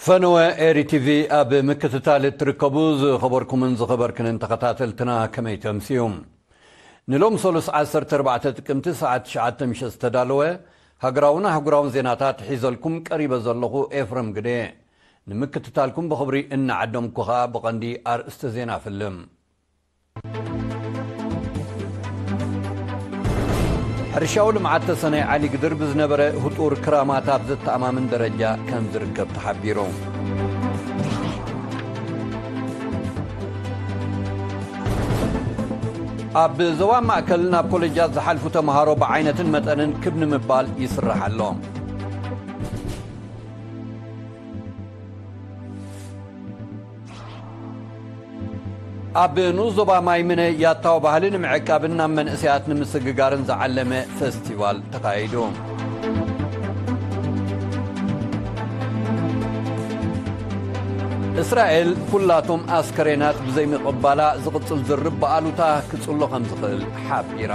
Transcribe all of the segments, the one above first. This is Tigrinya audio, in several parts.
ፈነወ ኤሪ ቲቪ ኣብ ምክትታል እትርከቡ ዝኸበርኩምን ዝኸበርክንን ተኸታተልትና ከመይ ተምስዩ? ንሎም ሰሉስ ዓሰርተ ኣርባዕተ ጥቅምቲ ሰዓት ትሽዓተ ምሸት ዝተዳለወ ሃገራውን ኣህጉራውን ዜናታት ሒዘልኩም ቀሪበ ዘለኹ ኤፍረም ግደ። ንምክትታልኩም ብኽብሪ እናዓደምኩ ኸኣ ብቐንዲ ኣርእስተ ዜና ፍልም። ሕርሻዊ ልምዓት ተሰነይ ዓሊ ግድር ብዝነበረ ህጡር ክራማት ኣብ ዘተኣማምን ደረጃ ከም ዝርከብ ተሓቢሩ። ኣብ ዞባ ማእከል ናብ ኮሌጃት ዝሓልፉ ተምሃሮ ብዓይነትን መጠንን ክብ ንምባል ይስራሕ ኣሎ። ኣብ ንኡስ ዞባ ማይምነ ያታው ባህሊ ንምዕቃብን ናብ መንእሰያት ንምስግጋርን ዝዓለመ ፈስቲቫል ተኻይዱ። እስራኤል ኩላቶም ኣስከሬናት ብዘይምቕባላ ዝቕጽል ዝርብ ብኣሉታ ክጽሎ ከም ዝኽእል ሓቢራ።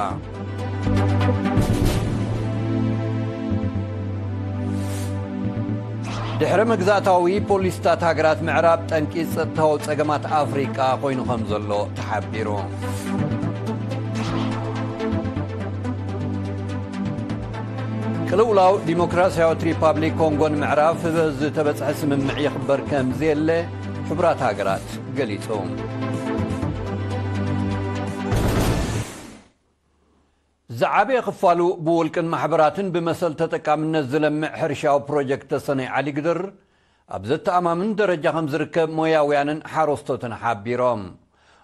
ድሕረ መግዛእታዊ ፖሊስታት ሃገራት ምዕራብ ጠንቂ ጸጥታዊ ጸገማት ኣፍሪቃ ኮይኑ ከም ዘሎ ተሓቢሩ። ቅልውላው ዲሞክራሲያዊት ሪፓብሊክ ኮንጎን ምዕራብ ዝበ ዝተበጽሐ ስምምዕ ይኽበር ከም ዘየለ ሕቡራት ሃገራት ገሊጹ። ዝዓበየ ክፋሉ ብውልቅን ማሕበራትን ብመሰል ተጠቃምነት ዝለምዕ ሕርሻዊ ፕሮጀክት ተሰነይ ዓሊግድር ኣብ ዘተኣማምን ደረጃ ከም ዝርከብ ሞያውያንን ሓረስቶትን ሓቢሮም።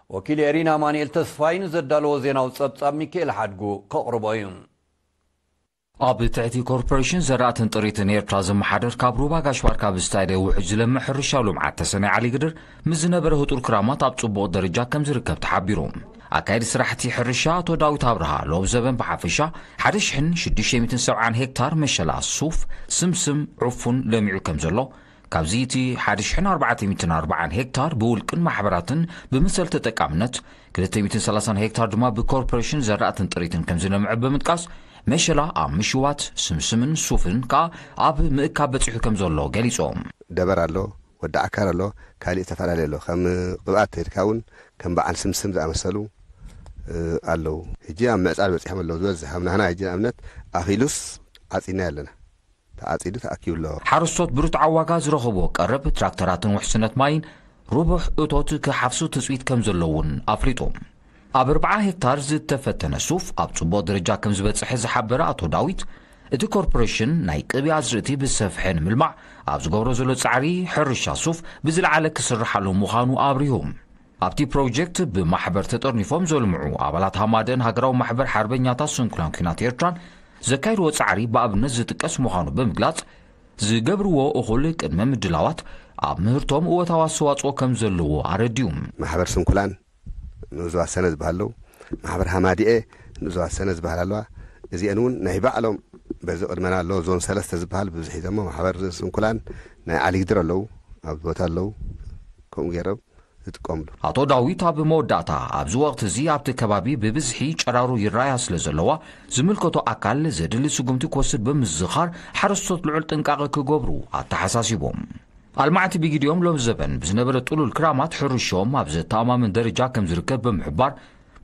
ወኪል ኤሪና ኣማኑኤል ተስፋይ ንዘዳለዎ ዜናዊ ጸብጻብ ሚካኤል ሓድጉ ከቕርቦ እዩ። ኣብ ትሕቲ ኮርፖሬሽን ዘራእትን ጥሪትን ኤርትራ ዝመሓደር ካብ ሩባ ጋሽ ባርካ ብስታይደ ውሕጅ ዝለምዕ ሕርሻዊ ልምዓት ተሰነይ ዓሊግድር ምስ ዝነበረ ህጡር ክራማት ኣብ ጽቡቕ ደረጃ ከም ዝርከብ ተሓቢሩ። ኣካየዲ ስራሕቲ ሕርሻ ኣቶ ዳዊት ኣብርሃ ሎብ ዘበን ብሓፈሻ ሓደ ሽሕን ሽዱሽተ ሚእትን ሰብዓን ሄክታር መሸላ ሱፍ፣ ስምስም፣ ዕፉን ለሚዑ ከም ዘሎ፣ ካብዚ እቲ ሓደ ሽሕን ኣርባዕተ ሚእትን ኣርባዓን ሄክታር ብውልቅን ማሕበራትን ብመሰል ተጠቃምነት፣ ክልተ ሚእትን ሰላሳን ሄክታር ድማ ብኮርፖሬሽን ዘራእትን ጥሪትን ከም ዝለምዐ ብምጥቃስ፣ መሸላ ኣብ ምሽዋት፣ ስምስምን ሱፍን ከኣ ኣብ ምእካብ በጺሑ ከም ዘሎ ገሊጾም። ደበር ኣሎ፣ ወዲ ዓካር ኣሎ፣ ካሊእ ዝተፈላለየ ኣሎ። ከም ቅብኣት ተድካ እውን ከም በዓል ስምስም ዝኣመሰሉ፣ እ፣ ኣለዉ። ሕጂ ኣብ ምዕጻድ በጺሖም ኣለዉ። ዝበዝሕ ኣብ ናህና ሕጂ ንኣብነት ኣኺሉስ ዓጺድና ኣለና። ተዓጺዱ ተኣኪቡ ኣሎ። ሓረስቶት ብርቱዓዊ ዋጋ ዝረኸብዎ ቀረብ፣ ትራክተራትን ውሕስነት ማይን ርቡሕ እቶት ክሓፍሱ ትጽቢት ከም ዘሎ እውን ኣፍሊጡ። ኣብ ኣርብዓ ሄክታር ዝተፈተነ ሱፍ ኣብ ጽቡቕ ደረጃ ከም ዝበጽሐ ዝሓበረ ኣቶ ዳዊት፣ እቲ ኮርፖሬሽን ናይ ቅብኢ ኣዝርእቲ ብሰፍሐ ንምልማዕ ኣብ ዝገብሮ ዘሎ ጻዕሪ፣ ሕርሻ ሱፍ ብዝለዓለ ክስርሓሉ ምዃኑ ኣብሪሁ። ኣብቲ ፕሮጀክት ብማሕበር ተጠርኒፎም ዘልምዑ ኣባላት ሃማደን ሃገራዊ ማሕበር ሓርበኛታት ስንኩላን ኲናት ኤርትራን ዘካይድዎ ጻዕሪ ብኣብነት ዝጥቀስ ምዃኑ ብምግላጽ፣ ዝገብርዎ እኹል ቅድመ ምድላዋት ኣብ ምህርቶም እወታዊ ኣስተዋጽኦ ከም ዘለዎ ኣረዲኡ። ማሕበር ስንኩላን ንኡዝ ዋሰነ ዝበሃል ኣለዉ። ማሕበር ሃማዲኤ ንኡዝ ዋሰነ ዝበሃል ኣለዋ። እዚአን እውን ናይ ባዕሎም በዚ ቅድመና ኣሎ። ዞን ሰለስተ ዝበሃል ብዙሕ እዩ ዘሞ። ማሕበር ስንኩላን ናይ ዓሊግድር ኣለዉ፣ ኣብ ቦታ ኣለዉ። ከምኡ ገይሮም ዝጥቀምሉ። ኣቶ ዳዊት ኣብ መወዳእታ፣ ኣብዚ ወቕቲ እዚ ኣብቲ ከባቢ ብብዝሒ ጨራሩ ይረኣያ ስለ ዘለዋ፣ ዝምልከቶ ኣካል ዘድሊ ስጉምቲ ክወስድ ብምዝኻር፣ ሓረስቶት ልዑል ጥንቃቐ ክገብሩ ኣተሓሳሲቦም። ኣልማዕቲ ብጊዲኦም ሎም ዘበን ብዝነበረ ጥሉል ክራማት ሕርሾም ኣብ ዘተኣማምን ደረጃ ከም ዝርከብ ብምሕባር፣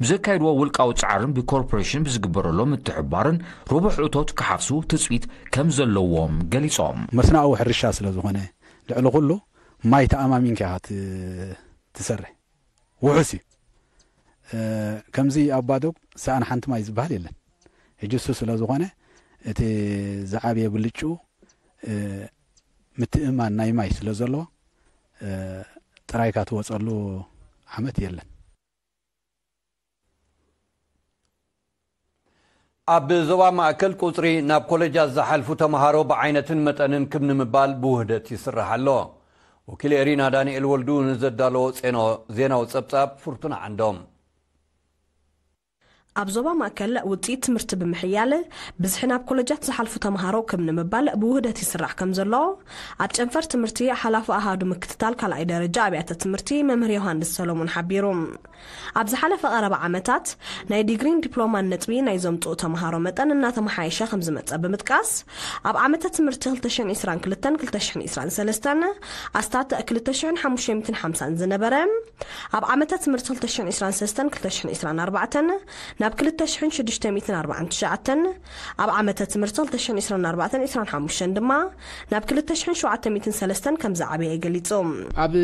ብዘካየድዎ ውልቃዊ ጻዕርን ብኮርፖሬሽን ብዝግበረሎም ምትሕብባርን ርቡሕ እቶት ክሓፍሱ ትጽቢት ከም ዘለዎም ገሊጾም። መስናዊ ሕርሻ ስለ ዝኾነ፣ ልዕሊ ኩሉ ማይ ተኣማሚንካ ኢኻ ት-፣ ትሰርሕ። ውሑስ እዩ። እ፣ ከምዚ ኣብ ባዶ ሰኣን ሓንቲ ማይ ዝበሃል የለን። ሕጂ እሱ ስለ ዝኾነ፣ እቲ ዝዓበየ ብልጭኡ፣ እ፣ ምትእምማን ናይ ማይ ስለ ዘለዎ፣ እ፣ ጥራይካ ትወጸሉ ዓመት የለን። ኣብ ዞባ ማእከል ቁጽሪ ናብ ኮለጃት ዝሓልፉ ተምሃሮ ብዓይነትን መጠንን ክብ ንምባል ብውህደት ይስራሕ ኣሎ። ወኪል ኤሪና ዳንኤል ወልዱ ንዘዳለዎ ዜናዊ ጸብጻብ ፍርቱና ዓንዶም። ኣብ ዞባ ማእከል ውጽኢት ትምህርቲ ብምሕያል ብዝሒ ናብ ኮለጃት ዝሓልፉ ተምሃሮ ክብ ንምባል ብውህደት ይስራሕ ከም ዘሎ ኣብ ጨንፈር ትምህርቲ ሓላፊ ኣሃዱ ምክትታል ካልኣይ ደረጃ ኣብያተ ትምህርቲ መምህር ዮሃንስ ሰሎሞን ሓቢሩ። ኣብ ዝሓለፈ ቀረባ ዓመታት ናይ ዲግሪን ዲፕሎማን ነጥቢ ናይ ዘምጽኡ ተምሃሮ መጠን እናተመሓየሸ ከም ዝመጸ ብምጥቃስ፣ ኣብ ዓመተ ትምህርቲ ክልተ ሽሕን ዕስራን ክልተን ክልተ ሽሕን ዕስራን ሰለስተን ኣስታት ክልተ ሽሕን ሓሙሽተ ሚእትን ሓምሳን ዝነበረ፣ ኣብ ዓመተ ትምህርቲ ክልተ ሽሕን ዕስራን ሰለስተን ክልተ ሽሕን ዕስራን ኣርባዕተን ናብ ክልተ ሽሕን ሽዱሽተ ሚእትን ኣርባዓን ትሽዓተን፣ ኣብ ዓመተ ትምህርቲ ክልተ ሽሕን ዕስራን ኣርባዕተን ዕስራን ሓሙሽተን ድማ ናብ ክልተ ሽሕን ሸውዓተ ሚእትን ሰለስተን ከም ዝዓበየ ገሊጹ። ኣብ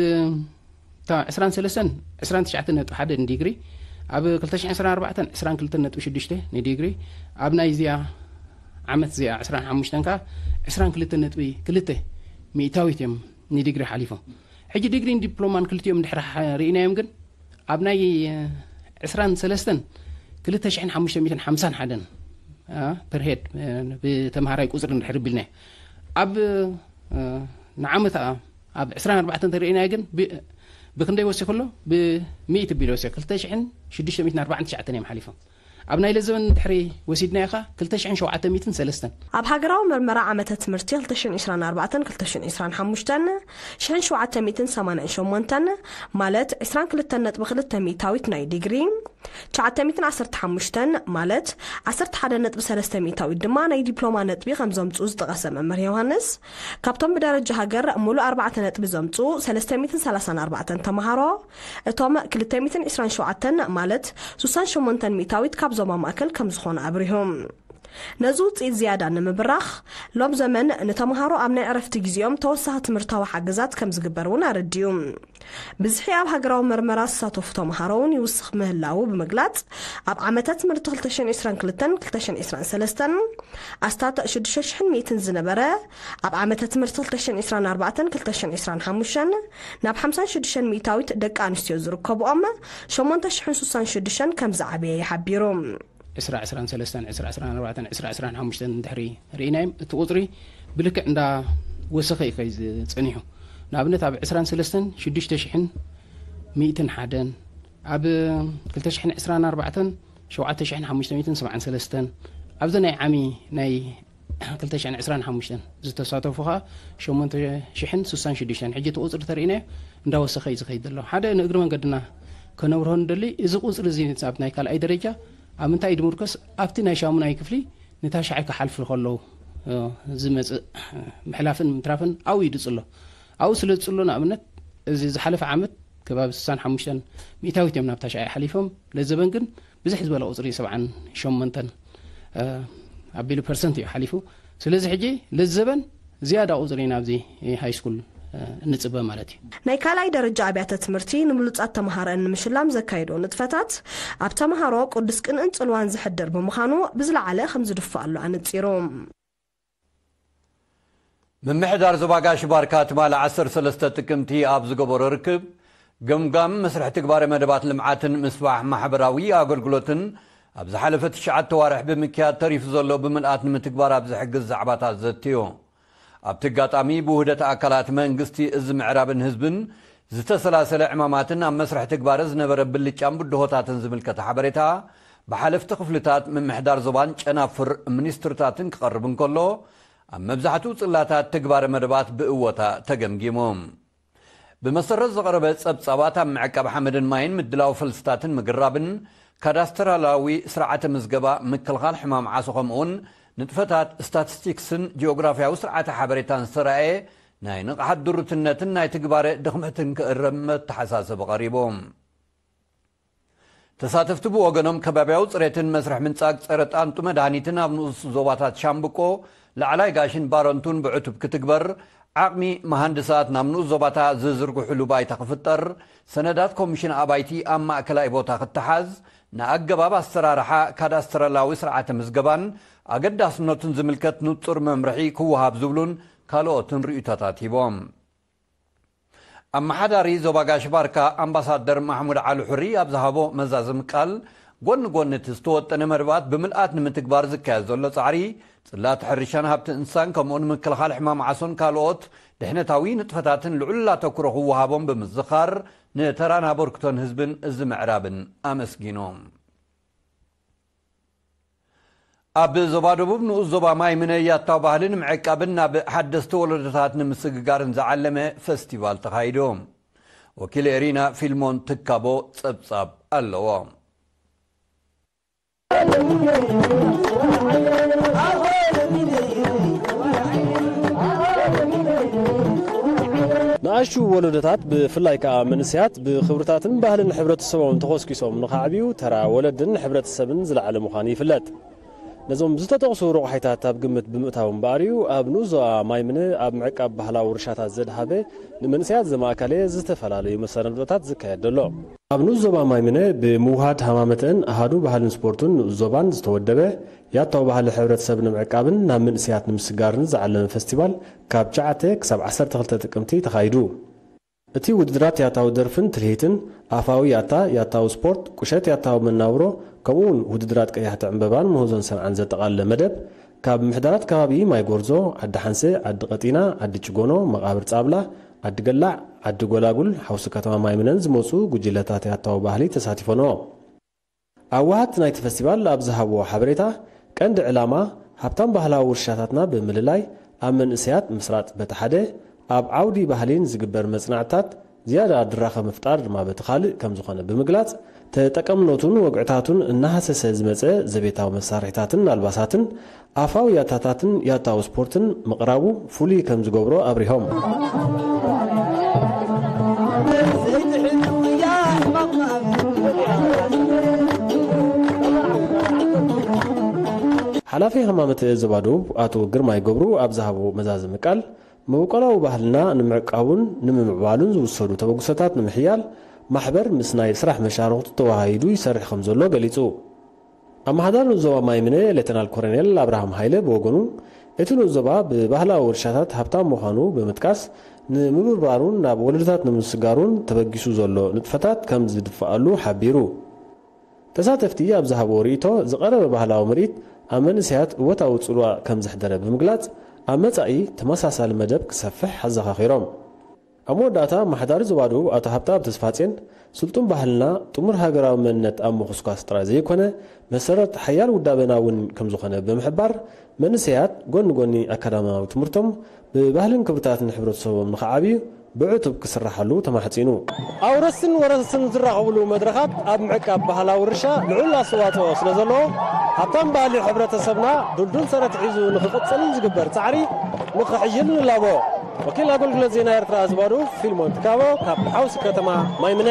እታ ዕስራን ሰለስተን ዕስራን ትሽዓተን ነጥቢ ሓደ ንዲግሪ፣ ኣብ ክልተ ሽሕን ዕስራን ኣርባዕተን ዕስራን ክልተን ነጥቢ ሽዱሽተ ንዲግሪ፣ ኣብ ናይ እዚኣ ዓመት እዚኣ ዕስራን ሓሙሽተን ከኣ ዕስራን ክልተን ነጥቢ ክልተ ሚእታዊት እዮም ንዲግሪ ሓሊፎም። ሕጂ ዲግሪን ዲፕሎማን ክልቲኦም እንድሕር ሓ-፣ ርኢናዮም ግን ኣብ ናይ ዕስራን ሰለስተን ክልተ ሽሕን ሓሙሽተ ሚእትን ሓምሳን ሓደን አ፣ ፐር ሄድ፣ እ፣ ብተምሃራይ ቁጽሪ እንድሕር ቢልናዮ። ኣብ፣ እ፣ ንዓመት ኣ፣ ኣብ ዕስራን ኣርባዕተን እንተርኢናዮ ግን ብ-፣ ብክንደይ ወሲኹ ኣሎ? ብሚእቲ ቢል ወሲኹ። ክልተ ሽሕን ሽዱሽተ ሚእትን ኣርባዓን ትሽዓተን እዮም ሓሊፎም። ኣብ ናይ ለዘበን ድሕሪ ወሲድናዮ ኸኣ ክልተ ሽሕን ሸውዓተ ሚእትን ሰለስተን። ኣብ ሃገራዊ መርመራ ዓመተ ትምህርቲ ክልተ ሽሕን ዕስራን ኣርባዕተን ክልተ ሽሕን ዕስራን ሓሙሽተን ሽሕን ሸውዓተ ሚእትን ሰማንያን ሸሞንተን፣ ማለት ዕስራን ክልተን ነጥቢ ክልተ ሚእታዊት ናይ ዲግሪ፣ ትሽዓተ ሚእትን ዓሰርተ ሓሙሽተን ማለት ዓሰርተ ሓደ ነጥቢ ሰለስተ ሚእታዊት ድማ ናይ ዲፕሎማ ነጥቢ ከም ዘምጽኡ ዝጠቐሰ መምህር ዮሃንስ፣ ካብቶም ብደረጃ ሃገር ሙሉእ ኣርባዕተ ነጥቢ ዘምጽኡ ሰለስተ ሚእትን ሰላሳን ኣርባዕተን ተምሃሮ፣ እቶም ክልተ ሚእትን ዕስራን ሸውዓተን ማለት ሱሳን ሸሞንተን ሚእታዊት ካብ ዞባ ማእከል ከም ዝኾኑ ኣብሪሁ። ነዚ ውጽኢት ዝያዳ ንምብራኽ፣ ሎም ዘመን ንተምሃሮ ኣብ ናይ ዕረፍቲ ግዜኦም ተወሳኺ ትምህርታዊ ሓገዛት ከም ዝግበር እውን ኣረዲኡ። ብዝሒ ኣብ ሃገራዊ መርመራ ዝሳተፉ ተምሃሮ እውን ይውስኽ ምህላዉ ብምግላጽ፣ ኣብ ዓመተ ትምህርቲ ክልተ ሽሕን ዕስራን ክልተን ክልተ ሽሕን ዕስራን ሰለስተን ኣስታት ሽዱሽተ ሽሕን ሚእትን ዝነበረ፣ ኣብ ዓመተ ትምህርቲ ክልተ ሽሕን ዕስራን ኣርባዕተን ክልተ ሽሕን ዕስራን ሓሙሽተን ናብ ሓምሳን ሽዱሽተን ሚእታዊት ደቂ ኣንስትዮ ዝርከብኦም ሸሞንተ ሽሕን ሱሳን ሽዱሽተን ከም ዝዓበየ ይሓቢሩ። ዕስራ ዕስራን ሰለስተን፣ ዕስራ ዕስራን ኣርባዕተን፣ ዕስራ ዕስራን ሓሙሽተን እንድሕሪ ርኢናዮም፣ እቲ ቁጽሪ ብልክዕ እንዳ ወሰኸ እዩ ከይድ ጸኒሑ። ንኣብነት፣ ኣብ ዕስራን ሰለስተን ሽዱሽተ ሽሕን ሚእትን ሓደን፣ ኣብ ክልተ ሽሕን ዕስራን ኣርባዕተን ሸውዓተ ሽሕን ሓሙሽተ ሚእትን ሰብዓን ሰለስተን፣ ኣብዚ ናይ ዓሚ ናይ ክልተ ሽሕን ዕስራን ሓሙሽተን ዝተሳተፉ ኸኣ ሸሞንተ ሽሕን ሱሳን ሽዱሽተን። ሕጂ እቲ ቁጽሪ ተርኢናዮ እንዳወሰኸ እዩ ዝኸይድ ዘሎ። ሓደ ንእግሪ መንገድና ከነብርሆ ንደሊ፣ እዚ ቁጽሪ እዚ ኣብ ናይ ካልኣይ ደረጃ ኣብ ምንታይ እዩ ዝምርኮስ? ኣብቲ ናይ ሻሙናይ ክፍሊ ንታሽዓይ ክሓልፉ ከለዉ፣ እ፣ ዝመጽእ ምሕላፍን ምትራፍን ኣብኡ እዩ ዝጽሎ። ኣብኡ ስለ ዝጽሎ፣ ንኣብነት፣ እዚ ዝሓለፈ ዓመት ከባቢ ስሳን ሓሙሽተን ሚእታዊት እዮም ናብ ታሽዓይ ሓሊፎም። ለዘበን ግን ብዝሕ ዝበለ ቁጽሪ ሰብዓን ሸሞንተን፣ እ፣ ኣቢሉ ፐርሰንት እዩ ሓሊፉ። ስለዚ ሕጂ ለዘበን ዝያዳ ቁጽሪ ናብዚ ሃይ ስኩል፣ እ፣ እንጽበ ማለት እዩ። ናይ ካልኣይ ደረጃ ኣብያተ ትምህርቲ ንብሉጻት ተምሃሮኣን ንምሽላም ዘካየዶ ንጥፈታት ኣብ ተምሃሮ ቅዱስ ቅንእን ጽልዋን ዘሕድር ብምዃኑ ብዝለዓለ ከም ዝድፋኣሉ ኣነጺሩ። ምምሕዳር ዞባ ጋሽ ባርካ ትማሊ ዓሰርተ ሰለስተ ጥቅምቲ ኣብ ዝገበሮ ርክብ፣ ገምጋም መስርሕ ትግባረ መደባት ልምዓትን ምስፋሕ ማሕበራዊ ኣገልግሎትን ኣብ ዝሓለፈ ትሽዓተ ዋርሕ ብምክያድ ተሪፉ ዘሎ ብምልኣት ንምትግባር ኣብ ዝሕግዝ ዛዕባታት ዘትዮ። ኣብቲ ኣጋጣሚ ብውህደት ኣካላት መንግስቲ እዚ ምዕራብን ህዝብን ዝተሰላሰለ ዕማማትን ኣብ መስርሕ ትግባረ ዝነበረ ብልጫን ብድሆታትን ዝምልከተ ሓበሬታ ብሓለፍቲ ክፍልታት ምምሕዳር ዞባን ጨናፍር ሚኒስትርታትን ክቐርብ እንከሎ፣ ኣብ መብዛሕትኡ ጽላታት ትግባረ መደባት ብእወታ ተገምጊሙ። ብመሰረት ዝቐረበ ጸብጻባት ኣብ ምዕቃብ ሓመድን ማይን ምድላው ፈልስታትን ምግራብን ካዳስተራላዊ ስርዓተ ምዝገባ ምክልኻል ሕማም ዓሶ ከምኡውን ንጥፈታት ስታቲስቲክስን ጂኦግራፍያዊ ስርዓተ ሓበሬታን ዝተራእየ ናይ ንቕሓት ድሩትነትን ናይ ትግባረ ድኽመትን ክእረም መተሓሳሰቢ ቀሪቡ። ተሳተፍቲ ብወገኖም ከባብያዊ ጽሬትን መስርሕ ምንጻግ ጸረ ጣንጡ መድሃኒትን ኣብ ንኡስ ዞባታት ሻምብቆ፣ ላዕላይ ጋሽን ባረንቱን ብዕቱብ ክትግበር፣ ዓቕሚ መሃንድሳት ናብ ንኡስ ዞባታ ዝዝርግሕሉ ባይታ ክፍጠር፣ ሰነዳት ኮሚሽን ኣባይቲ ኣብ ማእከላይ ቦታ ክተሓዝ፣ ንኣገባብ ኣሰራርሓ ካዳስተራላዊ ስርዓተ ምዝገባን ኣገዳስነቱን ዝምልከት ንጹር መምርሒ ክወሃብ ዝብሉን ካልኦትን ርእይቶታት ሂቦም። ኣመሓዳሪ ዞባ ጋሽ ባርካ ኣምባሳደር ማሕሙድ ዓሊ ሑሪ ኣብ ዝሃቦ መዛዘሚ ቃል፣ ጎኒ ጎኒ እቲ ዝተወጠነ መደባት ብምልኣት ንምትግባር ዝካየድ ዘሎ ጻዕሪ፣ ጽላት ሕርሻን ሃብቲ እንስሳን ከምኡውን ምክልኻል ሕማም ዓሶን ካልኦት ድሕነታዊ ንጥፈታትን ልዑል ኣተኩሮ ክወሃቦም ብምዝኻር፣ ንተራን ኣበርክቶን ህዝብን እዚ ምዕራብን ኣመስጊኖም። ኣብ ዞባ ደቡብ ንኡስ ዞባ ማይምነ ያታው ባህሊ ንምዕቃብን ናብ ሓደስቲ ወለዶታት ንምስግጋርን ዝዓለመ ፈስቲቫል ተኻይዱ። ወኪል ኤሪና ፊልሞን ትካቦ ጸብጻብ ኣለዎ። ንኣሽቱ ወለዶታት፣ ብፍላይ ከኣ መንእሰያት፣ ብኽብርታትን ባህልን ሕብረተሰቦም ተኾስኪሶም ንኸዕብዩ፣ ተራ ወለድን ሕብረተሰብን ዝለዓለ ምዃኑ ይፍለጥ። ነዞም ዝተጠቕሱ ረቑሓይታት ኣብ ግምት ብምእታው እምበኣር እዩ፣ ኣብ ንኡስ ዞባ ማይምነ ኣብ ምዕቃብ ባህላዊ ውርሻታት ዘድሃበ፣ ንመንእሰያት ዘማእከለ ዝተፈላለዩ መሰናድኦታት ዝካየድ ዘሎ። ኣብ ንኡስ ዞባ ማይምነ ብምውሃድ ሃማመተን ኣሃዱ ባህልን ስፖርቱን ንኡስ ዞባን ዝተወደበ፣ ያታው ባህሊ ሕብረተሰብ ንምዕቃብን ናብ መንእሰያት ንምስጋርን ዝዓለመ ፈስቲቫል ካብ ትሽዓተ ክሳብ ዓሰርተ ክልተ ጥቅምቲ ተኻይዱ። እቲ ውድድራት ያታዊ ደርፍን ትልሂትን፣ ኣፋዊ ያታ፣ ያታዊ ስፖርት፣ ቁሸት ያታዊ መናብሮ፣ ከምኡ እውን ውድድራት ቀያሕቲ ዕምበባን ምህዞን ሰንዓን ዘጠቓለለ መደብ፣ ካብ ምሕዳራት ከባቢ ማይ ጎርዞ፣ ዓዲ ሓንሰ፣ ዓዲ ቀጢና፣ ዓዲ ጭጎኖ፣ መቓብር ጻብላ፣ ዓዲ ገላዕ፣ ዓዲ ጎላጉል፣ ሓውሲ ከተማ ማይምነን ዝመጹ ጉጅለታት ያታዊ ባህሊ ተሳቲፈንኦ። ኣዋሃድቲ ናይቲ ፈስቲቫል ኣብ ዝሃብዎ ሓበሬታ፣ ቀንዲ ዕላማ ሃብታም ባህላዊ ውርሻታትና ብምልላይ ኣብ መንእሰያት ምስራጽ በቲ ሓደ፣ ኣብ ዓውዲ ባህሊን ዝግበር መጽናዕትታት ዝያዳ ድራኸ ምፍጣር ድማ በቲ ካልእ ከም ዝኾነ ብምግላጽ፣ ተጠቀምነቱን ወግዕታቱን እናሃሰሰ ዝመጸ ዘቤታዊ መሳርሒታትን ኣልባሳትን ኣፋዊ ያታታትን ያታዊ ስፖርትን ምቕራቡ ፍሉይ ከም ዝገብሮ ኣብሪሆም። ሓላፊ ሃማመተ ዞባ ደቡብ ኣቶ ግርማይ ገብሩ ኣብ ዝሃቦ መዛዘሚ ቃል፣ መበቆላዊ ባህልና ንምዕቃቡን ንምምዕባሉን ዝውሰዱ ተበግሶታት ንምሕያል ማሕበር ምስ ናይ ስራሕ መሻርኽቱ ተወሃሂዱ ይሰርሕ ከም ዘሎ ገሊጹ። ኣመሓዳሪ ዞባ ማይምነ ሌተናል ኮሎኔል ኣብርሃም ሃይለ ብወገኑ፣ እቲ ንኡስ ዞባ ብባህላዊ ውርሻታት ሃብታም ምዃኑ ብምጥቃስ፣ ንምብርባሩን ናብ ወለዶታት ንምስጋሩን ተበጊሱ ዘሎ ንጥፈታት ከም ዝድፍኣሉ ሓቢሩ። ተሳተፍቲ ኣብ ዝሃብዎ ርእይቶ፣ ዝቐረበ ባህላዊ ምርኢት ኣብ መንእሰያት እወታዊ ጽልዋ ከም ዘሕደረ ብምግላጽ፣ ኣብ መጻኢ ተመሳሳሊ መደብ ክሰፍሕ ኣዘኻኺሮም። ኣብ መወዳእታ፣ ኣመሓዳሪ ዞባ ደቡብ ኣቶ ሃብተኣብ ተስፋጼን፣ ስልጡን ባህልና ጥሙር ሃገራዊ መንነት ኣብ ምኹስኳስ ጥራይ ዘይኮነ፣ መሰረት ሓያል ውዳበና እውን ከም ዝኾነ ብምሕባር፣ መንእሰያት ጎኒ ጎኒ ኣካዳሚያዊ ትምህርቶም ብባህልን ክብርታትን ሕብረተሰቦም ንኽዓብዩ ብዕቱብ ክስራሓሉ ተማሕጺኑ። ኣውረስትን ወረስትን ዝራኸብሉ መድረኻት ኣብ ምዕቃብ ባህላዊ ውርሻ ልዑል ኣስተዋጽኦ ስለ ዘለዎ፣ ሃብታም ባህሊ ሕብረተሰብና ድልዱል ሰረት ሒዙ ንኽቕጽል ዝግበር ጻዕሪ ንኽሕይል ንላቦ። ወኪል ኣገልግሎት ዜና ኤርትራ ዞባ ደቡብ ፊልሞን ትካቦ ካብ ሓውሲ ከተማ ማይምነ።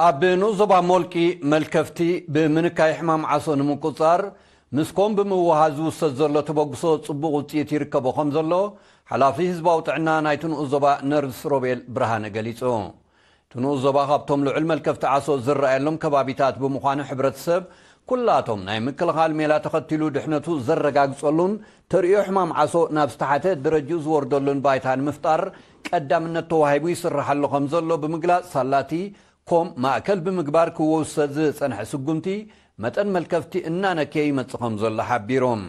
ኣብ ንኡስ ዞባ ሞልቂ መልከፍቲ ብምንካይ ሕማም ዓሶ ንምቁጽጻር ምስኮም ብምውሃዝ ዝውሰድ ዘሎ ተበግሶ ጽቡቕ ውጽኢት ይርከቦ ከም ዘሎ ሓላፊ ህዝባዊ ጥዕና ናይቲ ንኡስ ዞባ ነርስ ሮቤል ብርሃነ ገሊጹ። እቲ ንኡስ ዞባ ካብቶም ልዑል መልከፍቲ ዓሶ ዝረኣየሎም ከባቢታት ብምዃኑ ሕብረተሰብ ኩላቶም ናይ ምክልኻል ሜላ ተኸቲሉ ድሕነቱ ዘረጋግጸሉን ተርእዮ ሕማም ዓሶ ናብ ዝተሓተ ደረጅኡ ዝወርደሉን ባይታ ንምፍጣር ቀዳምነት ተዋሂቡ ይስራሕ ኣሎ ከም ዘሎ ብምግላጽ ሳላቲ ኮም ማእከል ብምግባር ክወሰድ ዝጸንሐ ስጉምቲ መጠን መልከፍቲ እናነከየ ይመጽእ ከም ዘሎ ሓቢሮም።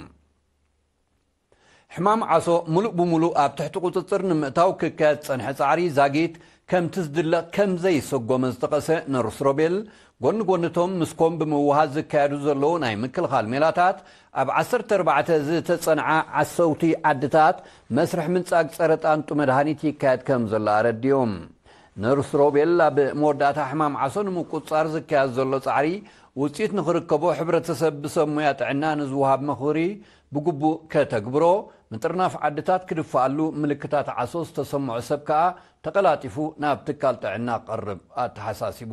ሕማም ዓሶ ሙሉእ ብሙሉእ ኣብ ትሕቲ ቁጽጽር ንምእታው ክካየድ ዝጸንሐ ጻዕሪ ዛጊት ከምቲ ዝድለ ከም ዘይሰጎመ ዝጠቐሰ ነርስ ሮቤል፣ ጎኒ ጎኒቶም ምስኮም ብምውሃዝ ዝካየዱ ዘለዉ ናይ ምክልኻል ሜላታት ኣብ ዓሰርተ ኣርባዕተ ዝተጸንዓ ዓሰውቲ ዓድታት መስርሕ ምንጻግ ጸረ ጣንጡ መድሃኒት ይካየድ ከም ዘሎ ኣረዲኦም። ነርስ ሮቤል ኣብ መወዳእታ ሕማም ዓሶ ንምቁጽጻር ዝካየድ ዘሎ ጻዕሪ ውጽኢት ንኽርከቦ ሕብረተሰብ ብሰብ ሞያ ጥዕና ንዝወሃብ ምኽሪ ብግቡእ ከተግብሮ፣ ምጥርናፍ ዓድታት ክድፍኣሉ፣ ምልክታት ዓሶ ዝተሰምዖ ሰብ ከኣ ተቐላጢፉ ናብ ትካል ጥዕና ክቐርብ ኣተሓሳሲቡ።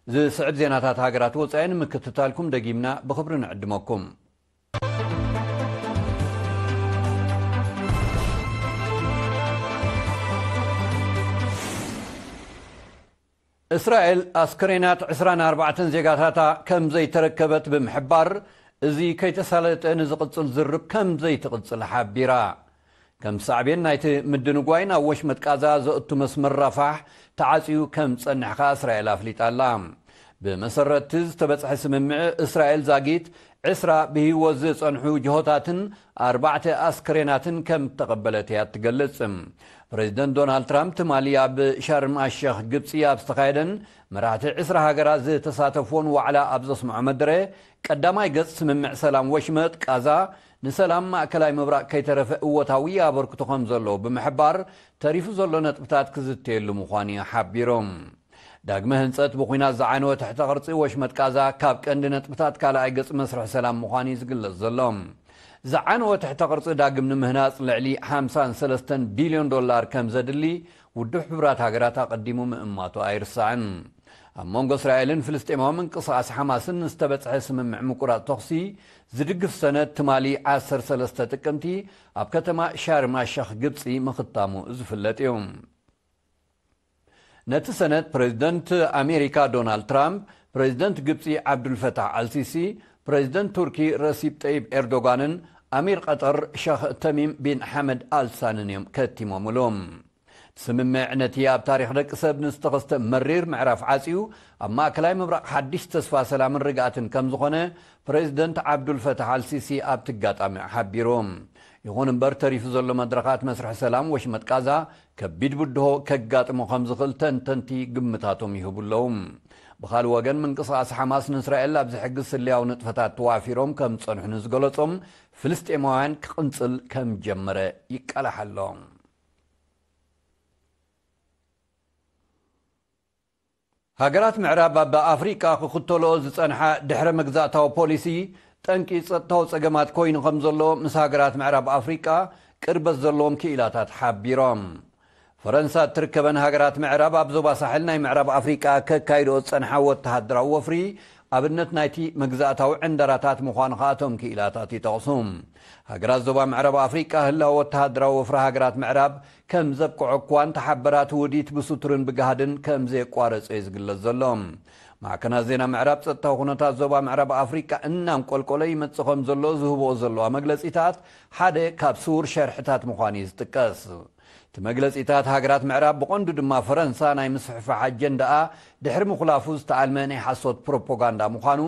ዝስዕብ ዜናታት ሃገራት ወጻኢ ንምክትታልኩም ደጊምና ብኽብሪ ንዕድመኩም። እስራኤል ኣስከሬናት ዕስራን ኣርባዕተን ዜጋታታ ከም ዘይተረከበት ብምሕባር፣ እዚ ከይተሳለጠ ንዝቕጽል ዝርብ ከም ዘይትቕጽል ሓቢራ። ከም ሳዕቤን ናይቲ ምድንጓይ ናብ ወሽመጥ ቃዛ ዘእቱ መስመር ራፋሕ ተዓጽዩ ከም ዝጸንሕ ከኣ እስራኤል ኣፍሊጣ ኣላ። ብመሰረት እቲ ዝተበጽሐ ስምምዕ፣ እስራኤል ዛጊት ዕስራ ብህይወት ዝጸንሑ ጅሆታትን ኣርባዕተ ኣስከሬናትን ከም እተቐበለት እያ እትገልጽ። ፕሬዚደንት ዶናልድ ትራምፕ ትማሊ ኣብ ሻርም ኣሸኽ ግብፂ ኣብ ዝተኻየደን መራሕቲ ዕስራ ሃገራት ዝተሳተፍዎን ዋዕላ ኣብ ዘስምዖ መደረ፣ ቀዳማይ ገጽ ስምምዕ ሰላም ወሽመጥ ቃዛ ንሰላም ማእከላይ ምብራቕ ከይተረፈ እወታዊ ኣበርክቶ ከም ዘለዎ ብምሕባር፣ ተሪፉ ዘሎ ነጥብታት ክዝተየሉ ምዃኑ እዩ ሓቢሮም። ዳግመ ህንጸት ብኹናት ዝዓነወ ትሕተ ቅርጺ ወሽመጥ ቃዛ ካብ ቀንዲ ነጥብታት ካልኣይ ገጽ መስርሕ ሰላም ምዃኑ እዩ ዝግለጽ ዘሎ። ዝዓነወ ትሕተ ቅርጺ ዳግም ንምህናጽ ልዕሊ ሓምሳን ሰለስተን ቢልዮን ዶላር ከም ዘድሊ ውድብ ሕቡራት ሃገራት ኣቐዲሙ ምእማቱ ኣይርሳዕን። ኣብ መንጎ እስራኤልን ፍልስጤማዊ ምንቅስቓስ ሓማስን ዝተበጽሐ ስምምዕ ምቁራጽ ተኹሲ ዝድግፍ ሰነድ ትማሊ ዓሰርተ ሰለስተ ጥቅምቲ ኣብ ከተማ ሻርም ኣሸኽ ግብጺ ምኽታሙ ዝፍለጥ እዩ። ነቲ ሰነድ ፕሬዚደንት ኣሜሪካ ዶናልድ ትራምፕ፣ ፕሬዚደንት ግብጺ ዓብዱልፈታሕ ኣልሲሲ፣ ፕሬዚደንት ቱርኪ ረሲብ ጠይብ ኤርዶጋንን ኣሚር ቀጠር ሸኽ ተሚም ቢን ሓመድ ኣልሳንን እዮም ከቲሞምሉ። ስምምዕ ነቲ ኣብ ታሪኽ ደቂ ሰብ ንዝተኸስተ መሪር ምዕራፍ ዓጽዩ፣ ኣብ ማእከላይ ምብራቕ ሓድሽ ተስፋ ሰላምን ርግኣትን ከም ዝኾነ ፕሬዚደንት ዓብዱልፈታሕ ኣልሲሲ ኣብቲ ኣጋጣሚ ሓቢሩ። ይኹን እምበር፣ ተሪፉ ዘሎ መድረኻት መስርሕ ሰላም ወሽመጥ ቃዛ ከቢድ ብድሆ ከጋጥሞ ከም ዝኽእል ተንተንቲ ግምታቶም ይህቡ ኣለዉ። ብኻልእ ወገን፣ ምንቅስቓስ ሓማስ ንእስራኤል ኣብ ዝሕግዝ ስለያዊ ንጥፈታት ተዋፊሮም ከም ዝጸንሑ ንዝገለጾም ፍልስጤማውያን ክቕንጽል ከም ጀመረ ይቃላሕ ኣሎ። ሃገራት ምዕራብ ኣብ ኣፍሪቃ ክኽተልኦ ዝጸንሓ ድሕረ መግዛእታዊ ፖሊሲ፣ ጠንቂ ጸጥታዊ ጸገማት ኮይኑ ከም ዘሎ ምስ ሃገራት ምዕራብ ኣፍሪቃ ቅርበት ዘለዎም ክኢላታት ሓቢሮም። ፈረንሳ እትርከበን ሃገራት ምዕራብ ኣብ ዞባ ሳሕል ናይ ምዕራብ ኣፍሪቃ ከካይድኦ ዝጸንሓ ወተሃደራዊ ወፍሪ ኣብነት ናይቲ መግዛእታዊ ዕንደራታት ምዃኑ ከኣ እቶም ክኢላታት ይጠቕሱ። ሃገራት ዞባ ምዕራብ ኣፍሪቃ ህላወ ወተሃደራዊ ወፍሪ ሃገራት ምዕራብ ከም ዘብቅዖ እኳ እንተሓበራ፣ እቲ ውዲት ብስቱርን ብጋህድን ከም ዘየቋረጸ እዩ ዝግለጽ ዘሎ። ማዕከናት ዜና ምዕራብ ጸጥታዊ ኩነታት ዞባ ምዕራብ ኣፍሪቃ እናንቆልቆለ ይመጽእ ከም ዘሎ ዝህብኦ ዘለዋ መግለጺታት ሓደ ካብ ስዉር ሸርሕታት ምዃኑ እዩ ዝጥቀስ። እቲ መግለጺታት ሃገራት ምዕራብ ብቐንዱ ድማ ፈረንሳ ናይ ምስፍሕፋሕ ኣጀንዳኣ ድሕሪ ምኹላፉ ዝተኣልመ ናይ ሓሶት ፕሮፓጋንዳ ምዃኑ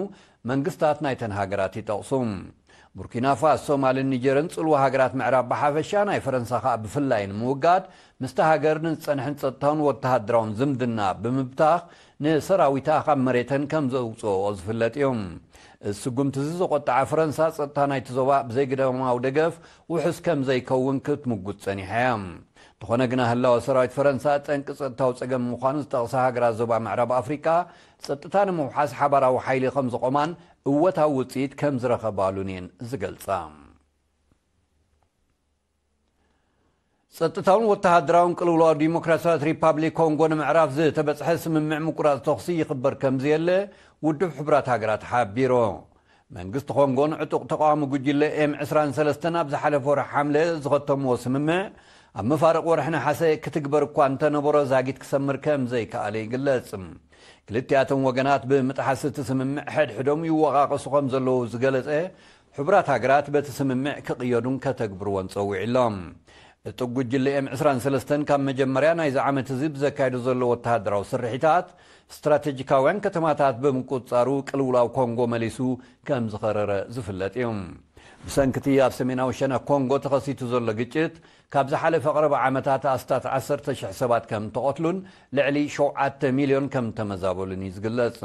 መንግስታት ናይተን ሃገራት ይጠቕሱ። ቡርኪና ፋሶ፣ ሶማልን ኒጀርን ጽልዋ ሃገራት ምዕራብ ብሓፈሻ ናይ ፈረንሳ ከኣ ብፍላይ ንምውጋድ ምስቲ ሃገር ንዝጸንሐን ጸጥታውን ወተሃደራውን ዝምድና ብምብታኽ ንሰራዊታ ካብ መሬተን ከም ዘውጽኦ ዝፍለጥ እዩ። እዚ ስጉምቲ እዚ ዘቖጠዓ ፈረንሳ ጸጥታ ናይቲ ዞባ ብዘይግዳማዊ ደገፍ ውሑስ ከም ዘይከውን ክትምጉት ጸኒሓ እያ። እንተኾነ ግና ህላወ ሰራዊት ፈረንሳ ጠንቂ ጸጥታዊ ጸገም ምዃኑ ዝጠቕሳ ሃገራት ዞባ ምዕራብ ኣፍሪቃ ጸጥታ ንምውሓስ ሓባራዊ ሓይሊ ከም ዘቖማን እወታዊ ውጽኢት ከም ዝረኸባሉን እየን ዝገልጻ። ጸጥታውን ወተሃደራውን ቅልውላው ዲሞክራሲያዊት ሪፓብሊክ ኮንጎ ንምዕራፍ ዝተበጽሐ ስምምዕ ምቁራጽ ተኹሲ ይኽበር ከም ዘየለ ውድብ ሕቡራት ሃገራት ሓቢሩ። መንግስቲ ኮንጎን ዕጡቕ ተቓዋሚ ጉጅለ ኤም ዕስራን ሰለስተን ኣብ ዝሓለፈ ወርሒ ሓምለ ዝኸተምዎ ስምምዕ ኣብ መፋርቕ ወርሒ ነሓሰ ክትግበር እኳ እንተነበሮ ዛጊት ክሰምር ከም ዘይከኣለ ይግለጽ። ክልቲኣቶም ወገናት ብምጥሓስ እቲ ስምምዕ ሕድሕዶም ይወቓቐሱ ከም ዘለዉ ዝገለጸ ሕቡራት ሃገራት በቲ ስምምዕ ክቕየዱን ከተግብርዎን ጸዊዑ ኣሎ። እቲ ጉጅለ ኤም ዕስራን ሰለስተን ካብ መጀመርያ ናይዚ ዓመት እዚ ብዘካየዶ ዘሎ ወተሃደራዊ ስርሒታት ስትራቴጂካውያን ከተማታት ብምቁጽጻሩ ቅልውላው ኮንጎ መሊሱ ከም ዝኸረረ ዝፍለጥ እዩ። ብሰንክቲ ኣብ ሰሜናዊ ሸነኽ ኮንጎ ተኸሲቱ ዘሎ ግጭት ካብ ዝሓለፈ ቀረባ ዓመታት ኣስታት ዓሰርተ ሽሕ ሰባት ከም ተቐትሉን ልዕሊ ሸውዓተ ሚልዮን ከም ተመዛበሉን እዩ ዝግለጽ።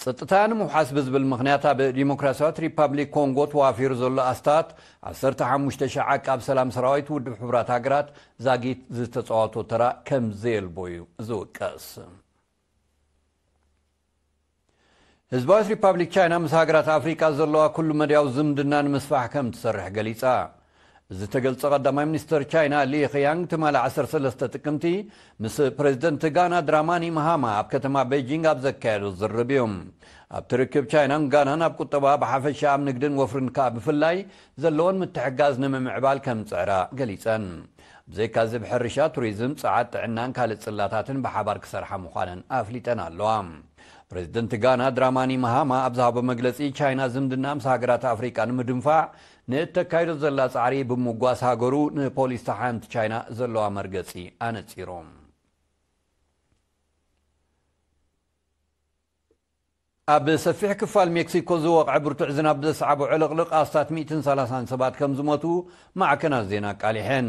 ጸጥታ ንምውሓስ ብዝብል ምኽንያት ኣብ ዲሞክራሲያዊት ሪፓብሊክ ኮንጎ ተዋፊሩ ዘሎ ኣስታት ዓሰርተ ሓሙሽተ ሽሕ ዓቃብ ሰላም ሰራዊት ውድብ ሕቡራት ሃገራት ዛጊት ዝተጻወቶ ተራ ከም ዘየልቦ እዩ ዝውቀስ። ህዝባዊት ሪፓብሊክ ቻይና ምስ ሃገራት ኣፍሪቃ ዘለዋ ኩሉ መድያዊ ዝምድና ንምስፋሕ ከም ትሰርሕ ገሊጻ። እዚ ተገልጸ ቀዳማይ ሚኒስተር ቻይና ሊ ኺያንግ ትማሊ ዓሰርተ ሰለስተ ጥቅምቲ ምስ ፕሬዚደንት ጋና ድራማኒ መሃማ ኣብ ከተማ ቤጂንግ ኣብ ዘካየዶ ዝርርብ እዩ። ኣብቲ ርክብ ቻይናን ጋናን ኣብ ቁጠባ ብሓፈሻ ኣብ ንግድን ወፍርን ከኣ ብፍላይ ዘለወን ምትሕጋዝ ንምምዕባል ከም ዝጽዕራ ገሊጸን። ብዘይካዚ ብሕርሻ፣ ቱሪዝም፣ ጸዓት፣ ጥዕናን ካልእ ጽላታትን ብሓባር ክሰርሓ ምዃነን ኣፍሊጠን ኣለዋ። ፕሬዚደንት ጋና ድራማኒ መሃማ ኣብ ዝሃቦ መግለጺ ቻይና ዝምድና ምስ ሃገራት ኣፍሪቃ ንምድንፋዕ ንእተካይዶ ዘላ ጻዕሪ ብምጓስ ሃገሩ ንፖሊሲ ሓንቲ ቻይና ዘለዋ መርገጺ ኣነጺሩ። ኣብ ሰፊሕ ክፋል ሜክሲኮ ዝወቕዐ ብርቱዕ ዝናብ ዘስዓቦ ዕልቕልቕ ኣስታት ሚእትን ሰላሳን ሰባት ከም ዝሞቱ ማዕከናት ዜና ኣቃሊሐን።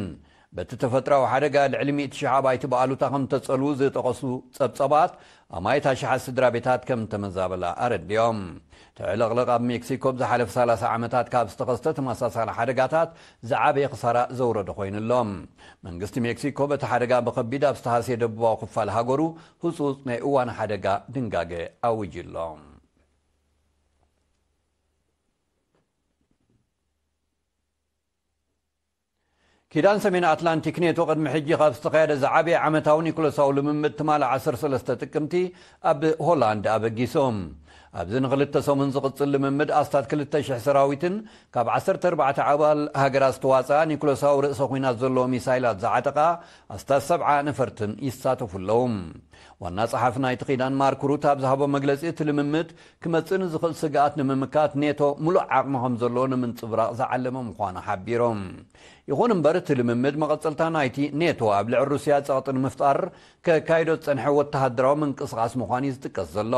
በቲ ተፈጥራዊ ሓደጋ ልዕሊ ሚእቲ ሽሕ ኣባይቲ ብኣሉታ ከም ተጸልዉ ዝጠቐሱ ጸብጸባት፣ ኣማኢት ኣሽሓት ስድራ ቤታት ከም ተመዛበላ ኣረዲኦም። እቲ ዕልቕልቕ ኣብ ሜክሲኮ ብዝሓለፈ ሰላሳ ዓመታት ካብ ዝተኸስተ ተመሳሳሊ ሓደጋታት ዝዓበየ ክሳራ ዘውረደ ኮይኑ ኣሎ። መንግስቲ ሜክሲኮ በቲ ሓደጋ ብኸቢድ ኣብ ዝተሃስየ ደቡባዊ ክፋል ሃገሩ ህጹጽ ናይ እዋን ሓደጋ ድንጋገ ኣዊጁ ኣሎ። ኪዳን ሰሜን ኣትላንቲክ ኔቶ ቅድሚ ሕጂ ካብ ዝተኻየደ ዝዓበየ ዓመታዊ ኒኩለሳዊ ልምምድ ትማሊ ዓሰርተ ሰለስተ ጥቅምቲ ኣብ ሆላንድ ኣበጊሶም። ኣብዚ ንክልተ ሰሙን ዝቕጽል ልምምድ ኣስታት ክልተ ሽሕ ሰራዊትን ካብ ዓሰርተ ኣርባዕተ ኣባል ሃገራት ዝተዋጽኣ ኒኩለሳዊ ርእሰ ኲናት ዘለዎ ሚሳይላት ዝዓጠቓ ኣስታት ሰብዓ ነፈርትን ይሳተፉ ኣለዉ። ዋና ጸሓፊ ናይቲ ኪዳን ማርክ ሩት ኣብ ዝሃቦ መግለጺ፣ እቲ ልምምድ ክመጽእ ንዝኽእል ስግኣት ንምምካት ኔቶ ምሉእ ዓቕሚ ከም ዘለዎ ንምንጽብራቕ ዝዓለመ ምዃኑ ሓቢሮም። ይኹን እምበር፣ እቲ ልምምድ መቐጸልታ ናይቲ ኔቶ ኣብ ልዕሊ ሩስያ ጸቕጢ ንምፍጣር ከካይዶ ዝጸንሐ ወተሃደራዊ ምንቅስቓስ ምዃኑ እዩ ዝጥቀስ ዘሎ።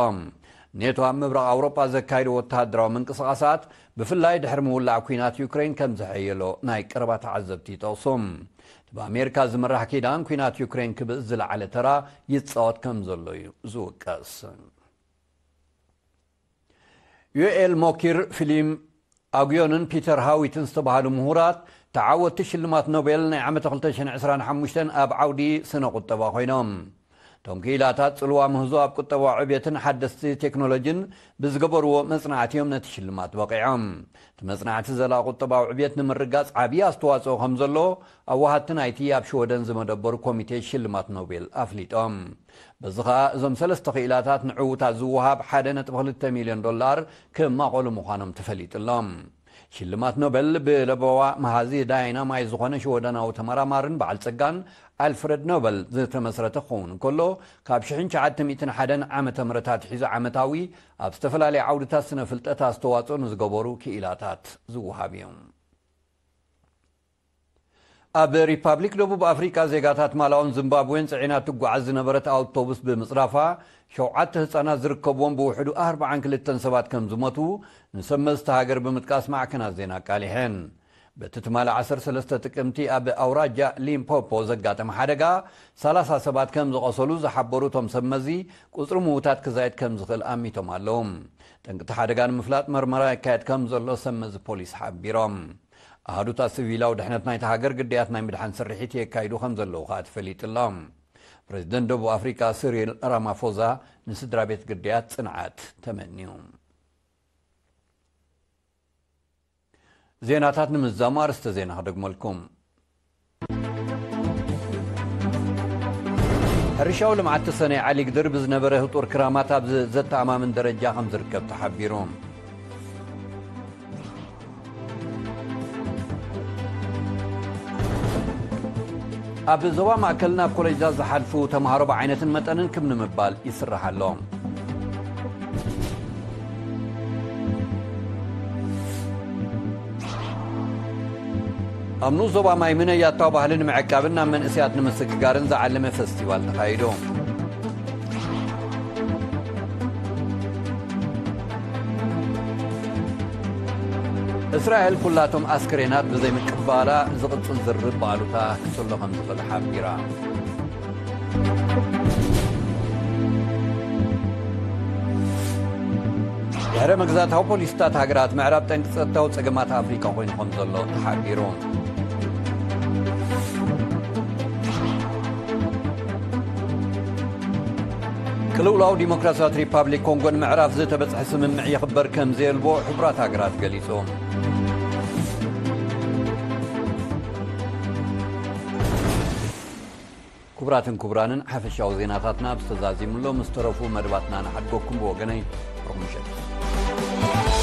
ኔቶ ኣብ ምብራቕ ኣውሮጳ ዘካይዶ ወተሃደራዊ ምንቅስቓሳት፣ ብፍላይ ድሕሪ ምውላዕ ኲናት ዩክሬን፣ ከም ዘሐየሎ ናይ ቀረባ ተዓዘብቲ ይጠቕሱ። እቲ ብኣሜሪካ ዝምራሕ ኪዳን፣ ኲናት ዩክሬን ክብእስ ዝለዓለ ተራ ይጻወት ከም ዘሎ እዩ ዝውቀስ። ዩኤል ሞኪር፣ ፊሊም ኣጉዮንን ፒተር ሃዊትን ዝተባህሉ ምሁራት፣ ተዓወትቲ ሽልማት ኖቤል ናይ ዓመት ክልተ ሽሕን ዕስራን ሓሙሽተን ኣብ ዓውዲ ስነ ቁጠባ ኮይኖም። እቶም ክኢላታት፣ ጽልዋ ምህዞ ኣብ ቁጠባዊ ዕብየትን ሓደስቲ ቴክኖሎጂን ብዝገበርዎ መጽናዕቲ እዮም ነቲ ሽልማት በቒዖም። እቲ መጽናዕቲ፣ ዘላቒ ቁጠባዊ ዕብየት ንምርጋጽ ዓብዪ ኣስተዋጽኦ ከም ዘለዎ፣ ኣዋሃድቲ ናይቲ ኣብ ሽወደን ዝመደበሩ ኮሚቴ ሽልማት ኖቤል ኣፍሊጦም። በዚ ኸኣ፣ እዞም ሰለስተ ክኢላታት ንዕዉታት ዝወሃብ ሓደ ነጥቢ ክልተ ሚልዮን ዶላር ክማቐሉ ምዃኖም ተፈሊጡ ኣሎ። ሽልማት ኖበል ብለበዋ መሃዚ ዳይናማይት ዝኾነ ሽወደናዊ ተመራማርን በዓል ጸጋን ኣልፍረድ ኖበል ዝተመስረተ ክኸውን እንከሎ፣ ካብ ሽሕን ትሽዓተ ሚእትን ሓደን ዓመተ ምህረት ኣትሒዙ ዓመታዊ ኣብ ዝተፈላለዩ ዓውድታት ስነ ፍልጠት ኣስተዋጽኦ ንዝገበሩ ክኢላታት ዝወሃብ እዩ። ኣብ ሪፓብሊክ ደቡብ ኣፍሪቃ፣ ዜጋታት ማላውን ዚምባብዌን ጽዒና ትጓዓዝ ዝነበረት ኣውቶቡስ ብምጽራፋ፣ ሸውዓተ ህጻናት ዝርከብዎም ብውሕዱ ኣርባዓን ክልተን ሰባት ከም ዝሞቱ ንሰብ መዚ እታ ሃገር ብምጥቃስ ማዕከናት ዜና ኣቃሊሐን። በቲ ትማሊ ዓሰርተ ሰለስተ ጥቅምቲ ኣብ ኣውራጃ ሊምፖፖ ዘጋጠመ ሓደጋ፣ ሰላሳ ሰባት ከም ዝቐሰሉ ዝሓበሩ እቶም ሰብ መዚ፣ ቁጽሪ ምዉታት ክዛየድ ከም ዝኽእል ኣሚቶም ኣለዉ። ጠንቂ እቲ ሓደጋ ንምፍላጥ መርመራ ይካየድ ከም ዘሎ ሰብ መዚ ፖሊስ ሓቢሮም። ኣሃዱታት ሲቪላዊ ድሕነት ናይታ ሃገር ግዳያት ናይ ምድሓን ስርሒት የካይዱ ከም ዘለዉ ከኣ ተፈሊጡ ኣሎ። ፕረዚደንት ደቡብ ኣፍሪቃ ሲሪል ራማፎዛ ንስድራ ቤት ግዳያት ጽንዓት ተመንዩ። ዜናታት ንምዝዛሙ ኣርእስተ ዜና ክደግመልኩም። ሕርሻዊ ልምዓት ተሰነይ ዓሊግድር ብዝነበረ ህጡር ክራማት ኣብ ዘተኣማምን ደረጃ ከም ዝርከብ ተሓቢሩ። ኣብ ዞባ ማእከል ናብ ኮሌጃት ዝሓልፉ ተምሃሮ ብዓይነትን መጠንን ክብ ንምባል ይስራሕ ኣሎ። ኣብ ንኡስ ዞባ ማይምን ያታዊ ባህሊ ንምዕቃብን ናብ መንእሰያት ንምስግጋርን ዝዓለመ ፈስቲቫል ተኻይዱ። እስራኤል ኩላቶም ኣስክሬናት ብዘይምቅባላ ዝቕጽል ዝርርብ ብኣሉታ ክጽሎ ከም ዝኽእል ሓቢራ። ድሕረ መግዛእታዊ ፖሊሲታት ሃገራት ምዕራብ ጠንቂ ጸጥታዊ ጸገማት ኣፍሪቃ ኮይኑ ከም ዘሎ ተሓቢሩ። ቅልውላው ዲሞክራሲያዊት ሪፓብሊክ ኮንጎ ንምዕራፍ ዝተበጽሐ ስምምዕ የኽበር ከም ዘየልቦ ሕቡራት ሃገራት ገሊጹ። ክቡራትን ክቡራንን፣ ሓፈሻዊ ዜናታትና ብዝተዛዚሙሎም ዝተረፉ መደባትና ንሓድገኩም። ብወገነይ፣ ርሑቕ ምሸት።